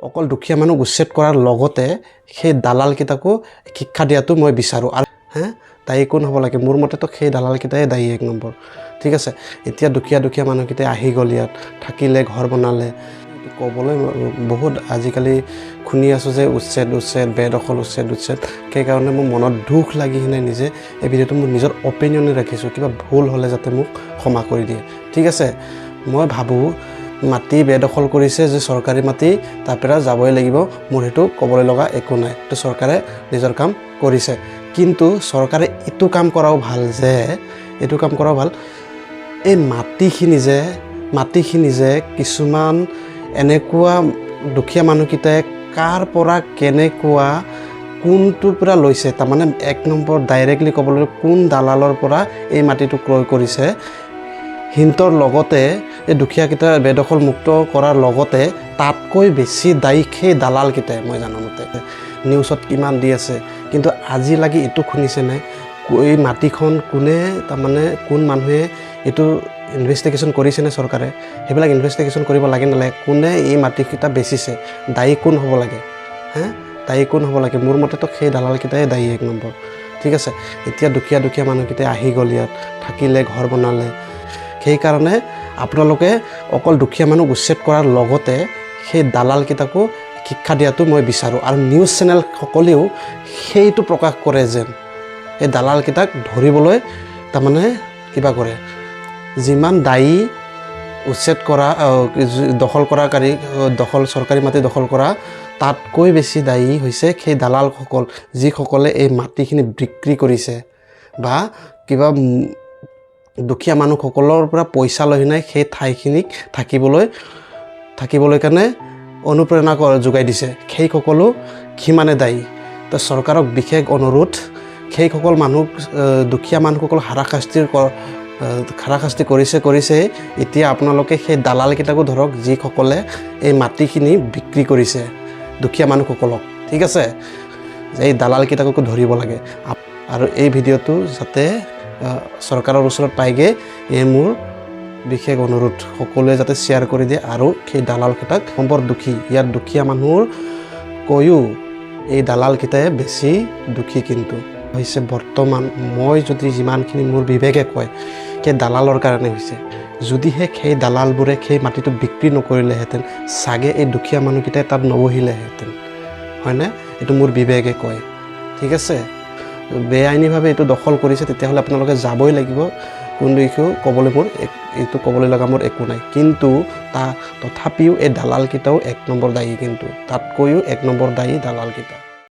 অকল দুখীয়া মানুহক উচ্ছেদ কৰাৰ লগতে সেই দালালকেইটাকো শিক্ষা দিয়াটো মই বিচাৰোঁ। আৰু হে দায়ী কোন হ'ব লাগে? মোৰ মতেতো সেই দালালকেইটাই দায়ী এক নম্বৰ। ঠিক আছে, এতিয়া দুখীয়া দুখীয়া মানুহকেইটাই আহি গ'ল, ইয়াত থাকিলে, ঘৰ বনালে। ক'বলৈ বহুত আজিকালি শুনি আছোঁ যে উচ্ছেদ উচ্ছেদ, বেদখল উচ্ছেদ উচ্ছেদ। সেইকাৰণে মোৰ মনত দুখ লাগি কিনে নিজে এই ভিডিঅ'টো মোৰ নিজৰ অপিনিয়নে ৰাখিছোঁ। কিবা ভুল হ'লে যাতে মোক ক্ষমা কৰি দিয়ে। ঠিক আছে, মই ভাবোঁ মাটি বেদখল কৰিছে যে চৰকাৰী মাটি, তাৰ পৰা যাবই লাগিব, মোৰ সেইটো ক'বলৈ লগা একো নাই। তো চৰকাৰে নিজৰ কাম কৰিছে, কিন্তু চৰকাৰে এইটো কাম কৰাও ভাল যে এইটো কাম কৰাও ভাল, এই মাটিখিনি যে কিছুমান এনেকুৱা দুখীয়া মানুহকেইটাই কাৰ পৰা কেনেকুৱা কোনটোৰ পৰা লৈছে, তাৰমানে এক নম্বৰ ডাইৰেক্টলি ক'বলৈ কোন দালালৰ পৰা এই মাটিটো ক্ৰয় কৰিছে, সিহঁতৰ লগতে এই দুখীয়াকেইটা বেদখল মুক্ত কৰাৰ লগতে তাতকৈ বেছি দায়ী সেই দালালকেইটাই। মই জনামতে নিউজত কিমান দি আছে, কিন্তু আজি লাগি এইটো শুনিছেনে এই মাটিখন কোনে, তাৰমানে কোন মানুহে এইটো ইনভেষ্টিগেশ্যন কৰিছেনে চৰকাৰে? সেইবিলাক ইনভেষ্টিগেশ্যন কৰিব লাগে নালাগে? কোনে এই মাটিকেইটা বেচিছে, দায়ী কোন হ'ব লাগে? হে দায়ী কোন হ'ব লাগে? মোৰ মতেতো সেই দালালকেইটাই দায়ী এক নম্বৰ। ঠিক আছে, এতিয়া দুখীয়া দুখীয়া মানুহকেইটাই আহি গ'ল, ইয়াত থাকিলে, ঘৰ বনালে। সেইকাৰণে আপোনালোকে অকল দুখীয়া মানুহক উচ্ছেদ কৰাৰ লগতে সেই দালালকেইটাকো শিক্ষা দিয়াটো মই বিচাৰোঁ। আৰু নিউজ চেনেলসকলেও সেইটো প্ৰকাশ কৰে যেন এই দালালকেইটাক ধৰিবলৈ তাৰমানে কিবা কৰে। যিমান দায়ী উচ্ছেদ কৰা, দখল কৰাকাৰী, দখল চৰকাৰী মাটি দখল কৰা, তাতকৈ বেছি দায়ী হৈছে সেই দালালসকল, যিসকলে এই মাটিখিনি বিক্ৰী কৰিছে বা কিবা দুখীয়া মানুহসকলৰ পৰা পইচা লৈ কিনে সেই ঠাইখিনিক থাকিবলৈ কাৰণে অনুপ্ৰেৰণা যোগাই দিছে, সেইসকলো সিমানে দায়ী। তো চৰকাৰক বিশেষ অনুৰোধ, সেইসকল মানুহক, দুখীয়া মানুহসকল হাৰাশাস্তি কৰিছে, এতিয়া আপোনালোকে সেই দালালকেইটাকো ধৰক, যিসকলে এই মাটিখিনি বিক্ৰী কৰিছে দুখীয়া মানুহসকলক। ঠিক আছে, এই দালালকেইটাকো ধৰিব লাগে। আৰু এই ভিডিঅ'টো যাতে চৰকাৰৰ ওচৰত পায়গৈ, এই মোৰ বিশেষ অনুৰোধ। সকলোৱে যাতে শ্বেয়াৰ কৰি দিয়ে আৰু সেই দালালকেইটাক নম্বৰ দুখী, ইয়াত দুখীয়া মানুহৰ কৈও এই দালালকেইটাই বেছি দুখী কিন্তু হৈছে বৰ্তমান। মই যদি যিমানখিনি মোৰ বিবেকে কয়, সেই দালালৰ কাৰণে হৈছে। যদিহে সেই দালালবোৰে সেই মাটিটো বিক্ৰী নকৰিলেহেঁতেন, চাগে এই দুখীয়া মানুহকেইটাই তাত নবহিলেহেঁতেন, হয়নে? এইটো মোৰ বিবেকে কয়। ঠিক আছে, বেআইনীভাৱে এইটো দখল কৰিছে, তেতিয়াহ'লে আপোনালোকে যাবই লাগিব। কোন দিশেও ক'বলৈ মোৰ এইটো ক'বলৈ লগা মোৰ একো নাই। কিন্তু তথাপিও এই দালালকেইটাও এক নম্বৰ দায়ী, কিন্তু তাতকৈও এক নম্বৰ দায়ী দালালকেইটা।